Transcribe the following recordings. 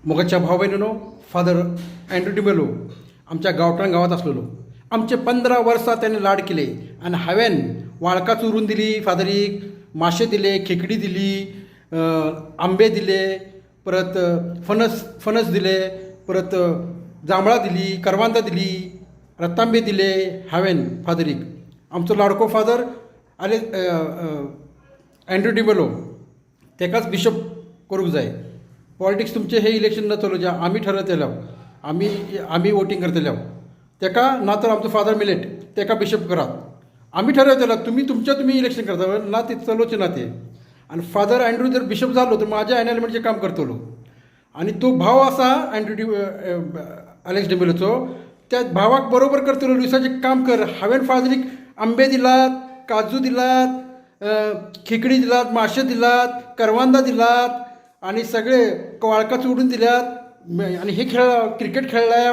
मोगाच्या भाव भयणीनो, father Andrew D'Mello आमच्या गांवठाण गांवांत आसलेलो. आमचे 15 वर्सां तेणे लाड केले आनी हांवें वाळकां चोरून दिली फादरीक, माशे दिले, खेकडी दिली, आंबे दिले, परत फणस फणस दिले, परत जांबळां दिली, करवांदां दिली, रत्तांबे दिले हांवें फादरीक. आमचो लाडको फादर आनी अँड्रू डिमेलो, तेकाच बिशप करूंक जाय. पॉलिटिक्स तुमचें हें इलेक्शन न चलोवचें. आमी ठरयतले, आमी आमी वोटींग करतले तेका, ना तर आमचो फादर मिलेट, तेका बिशप करात. आमी ठरयतले. तुमी तुमचें तुमी इलेक्शन करता ना, ते चलोवचें ना ते. आनी फादर अँड्रू जर बिशप जालो तर म्हाज्या एनएलमेंटचें काम करतलो. आनी तो भाव आसा अँड्रू डि अलेक्स डिमेलोचो, त्या भावाक बरोबर करतलो. लुइसाचें काम कर. हांवें फादरीक आंबे दिलात, काजू दिलात, खेकडी दिलात, माशे दिलात, करवांदां दिलात आनी सगळे वाळकां चोडून दिल्यात आनी हे खेळ क्रिकेट खेळ्ळ्या.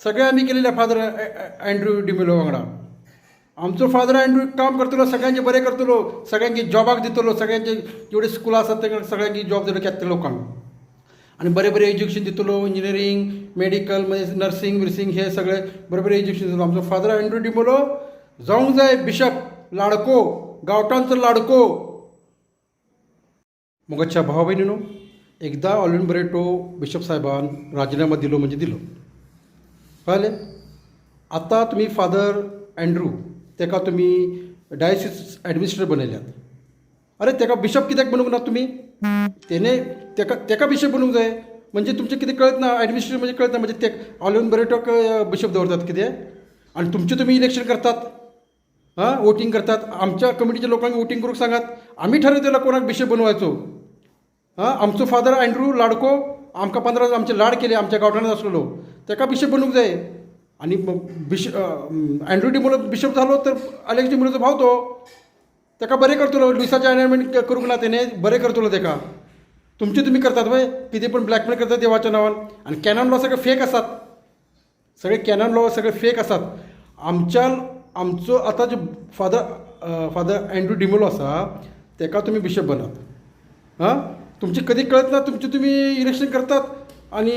सगळे आमी केलेले फादर अँड्रू डिमेलो वांगडा. आमचो फादर अँड्रू काम करतलो, सगळ्यांचे बरें करतलो, सगळ्यांचे जॉबाक दितलो. सगळ्यांचे जेवढे स्कुलां आसात तेंकां सगळ्यांकी जॉब दिलो केत्या लोकांक आनी बरें बरें एज्युकेशन दितलो. इंजिनियरींग, मेडिकल, मागीर नर्सिंग बिर्सिंग, हे सगळे बरें बरें एज्युकेशन दितलो. आमचो फादर अँड्रू डिमेलो जावंक जाय बिशप. लाडको, गांवठांचो लाडको. मोगाच्या भावा भयणीनो, एकदा ऑलविन बरेटो बिशप साहेबान राजीनामा दिलो म्हणजे दिलो, कळ्ळें? आतां तुमी फादर अँड्रू तेका तुमी डायसिस ॲडमिनिस्ट्रेटर बनयल्यात. अरे, तेका बिशप कित्याक बनोवंक ना तुमी? तेणे तेका तेका बिशप बनोवंक जाय. म्हणजे तुमचें कितें कळत ना? ॲडमिनिस्ट्रेटर म्हणजे कळत ना? म्हणजे ते ऑलविन बरेटोक बिशप दवरतात कितें आनी तुमचें तुमी इलेक्शन करतात, हां, वोटींग करतात. आमच्या कमिटीच्या लोकांक वोटींग करूंक सांगात. आमी ठरयतलो कोणाक बिशप बनवायचो. हां, आमचो फादर अँड्रू लाडको, आमकां 15 आमचे लाड केले, आमच्या गांवठाणांत आसलेलो, तेका बिशप बनूंक जाय. आनी बिश अँड्रू डिमोलो बिशप जालो तर अलेक्स डिमोलोचो भाव तो तेका बरें करतलो. लुइसाचें एनएलमेंट करूंक ना तेणे, बरें करतलो तेका. तुमचे तुमी करतात वय कितें पण, ब्लॅकमेल करतात देवाच्या नांवान. आनी कॅनन लॉ सगळे फेक आसात, सगळे कॅनन लॉ सगळे फेक आसात. आमच्या आमचो आतां जे फादर फादर अँड्रू डिमोलो आसा, तेका तुमी बिशप बनात. हां, तुमचे कधी कळत ना. तुमचे तुमी इलेक्शन करतात आणि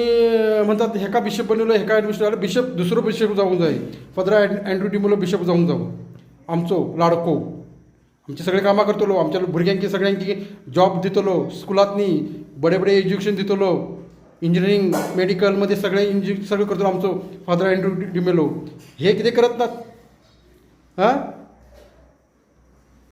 म्हणतात हेका बिशप बनवलं, हेका ॲडमिशन. बिशप दुसरो बिशप जावंक जाय. फादर अँड्रू डिमोलो बिशप जावंक जावं, आमचो लाडको. आमचे सगळे कामां करतलो, आमच्या भुरग्यांकी सगळ्यांकी जॉब दितलो, स्कुलांतनी बरें बरें एज्युकेशन दितलो, इंजिनियरींग, मेडिकलमध्ये सगळे इंजि सगळें करतलो आमचो फादर अँड्रू डिमेलो. हे कितें करत नात. हां.